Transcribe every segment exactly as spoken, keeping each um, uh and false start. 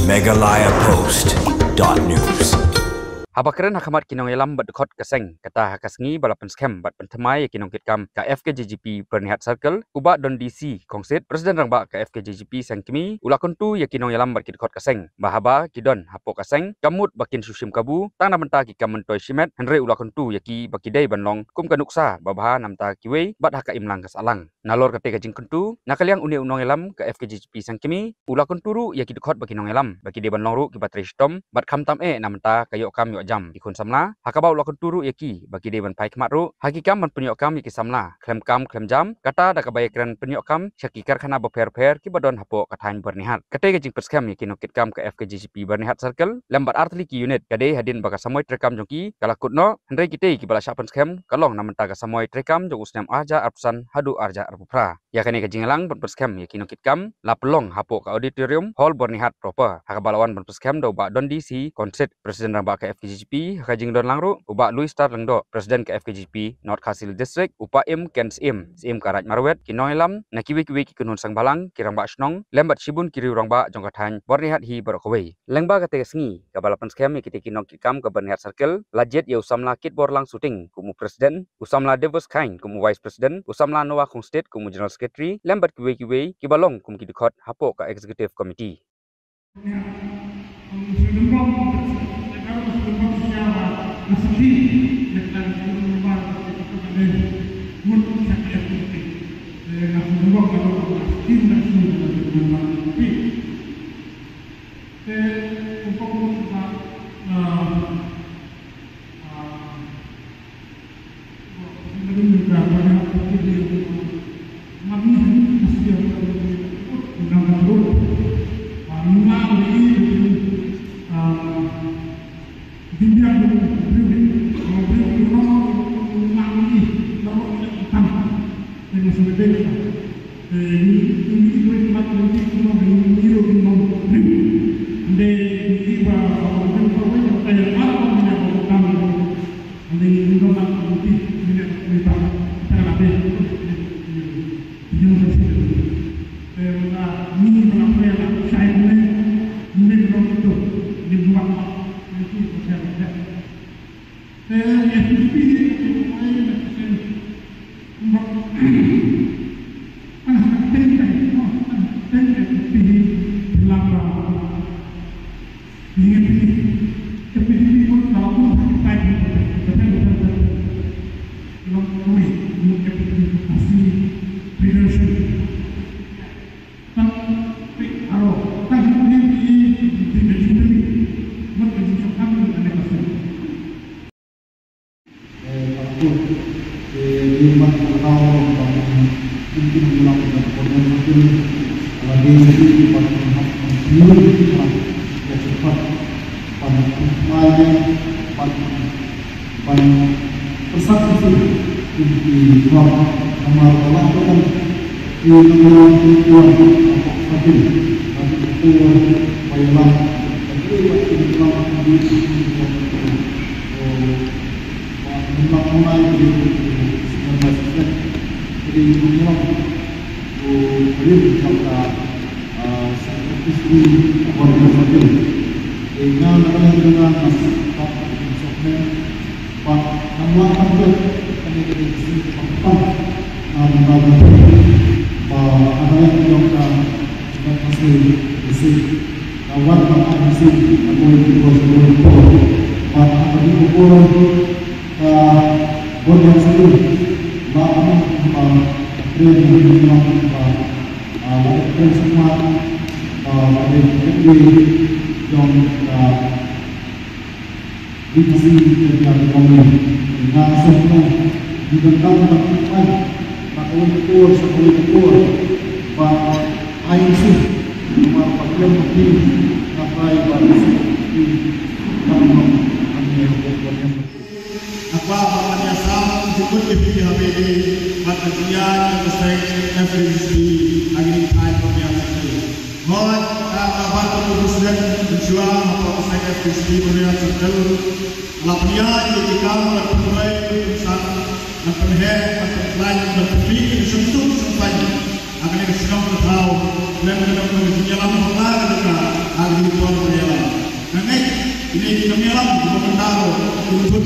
Meghalaya Post dot news. Haba kren ha khmat ki nongïalam bad dkhot ka seng, kata ha ka sngi ba la pynskhem bad pynthymmai ïa ki nongkitkam ka F K J G P Byrnihat Circle, u Bah Don D C Khongsit, President Rangbah ka F K J G P Seng Kmie, u la kyntu ïa ki nongïalam bad ki dkhot ka seng ba haba ki don hapoh ka seng, kam mut ba kin shu shim kabu tang na bynta ki kam myntoi shimet, hynrei u la kyntu ïa ki ba ki dei ban long kum ka nuksa ba bha na bynta kiwei bad ha ka imlang ka sahlang. Nalor kata ka jingkyntu, na ka liang une u nongïalam ka F K J G P Seng Kmie, u la kyntu ruh ïa ki dkhot bad ki nongïalam ba ki dei ban long ruh kiba trei shitom bad khamtam eh na bynta ka ïoh kam ïoh jam ki khun samla. Ha kaba u la kyntu ruh ïa ki ba ki dei ban phai khmat ruh ha ki kam ban pynïoh kam ïa ki samla khlem kam khlem jam, kata da kaba ïakren pynïoh kam sha ki karkhana bapher bapher kiba don hapoh ka thaiñ Byrnihat. Kata ka jingpynskhem ïa ki nongkitkam ka F K J G P Byrnihat Circle lem bad artylli ki unit ka dei hadien ba ka samoi treikam jong ki ka la kut noh, hynrei kita kiba la shah pynskhem ka long na bynta ka samoi treikam jong u snem arhajar arphew san haduh arhajar arphew phra. Ïa kane ka jingïalang ban pynskhem ïa ki nongkitkam la pynlong hapoh ka auditorium hall Byrnihat proper, ha kaba la wan ban pynskhem da u Bah Don D C Khongsit, President Rangbah ka F K J G P, ha ka jingdon lang ruh u Bah Louis Star Lyngdoh, President ka F K J G P North Khasi Hills District, u Bah Im Ken Syiem, Syiem ka Raid Marwet, ki nongïalam na kiwei kiwei ki kynhun seng bhalang, ki rangbah shnong lem bad shibun ki riew rangbah jong ka thaiñ Byrnihat hi baroh kawei. Lyngba kata ka sngi kaba la pynskhem ïa kita ki nongkitkam ka Byrnihat Circle, la jied ïa u samla Kitborlang Suting kum u President, u samla Devos Khain kum u Vice President, u samla Noah Khongsit kum u General Secretary lem bad kiwei kiwei kiba long kum ki dkhot hapoh ka Executive Committee.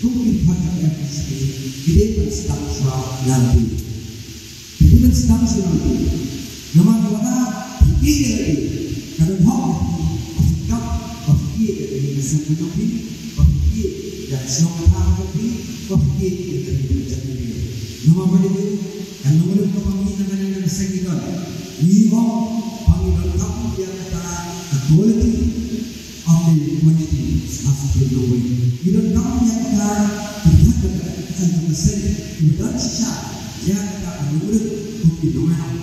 Kum ki dkhot jong ka F B C P ki dei ban sdang shuwa na lade. Ki dei ban sdang shuwa na lade. Namar lada phi ïeit ïa lade, ka don hok ïa phi ba phin kap, ba phi ïeit ïa ka ri ka sem ka jong phi, ba phi ïeit ïa ka shnong ka thaw ka jong phi, ba phi ïeit ïa ka ri ka jaitbynriew. Namar balei? Ka nongrim kaba ngi na kane ka seng ngi don, ngi ong ba ngi donkam ïa kata ka quality of the quantity, ha ka ktien nongwei. Ngi donkam ïa kata ki dkhot jong ka seng kiba don shisha ïa kata ka nongrim kum ki nongïalam.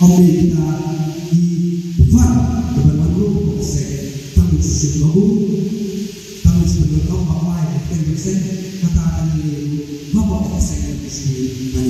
Ym dei kita ki dkhot kiban wan rung kum ka seng, tang ban shu shim kabu, tang ban shu pyndonkam bakla ïa ka kyrteng jong ka seng. Kata ka dei hapoh ka seng F B C P.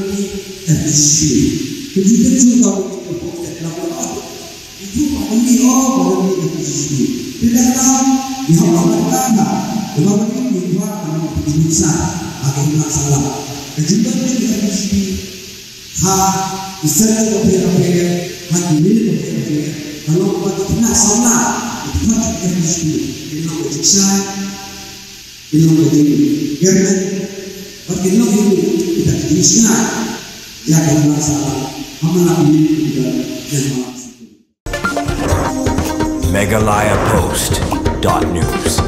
F G C P. Ka jingkyrkhu ka ba ngi ka pok ka la ba la. Itu ka ba ngi o ba ngi F G C P. Te da ka ngi hap ba ka na. Ba ba ngi ngi ba ka ngi ngi sa. Ba ka ngi sa la. Ka jingkyrkhu ka F G C P. Ha ki seng bapher bapher, ha ki ri bapher bapher, ka long ba ki khynnah samla, ki khynnah F G C P, ki long ka jingshai, ki long ka jingkyrmen, bad ki long hi kita ki jingshai, ïa ka khynnah samla, ha man la ki ri ki ri, ïa ka Meghalaya Post dot news.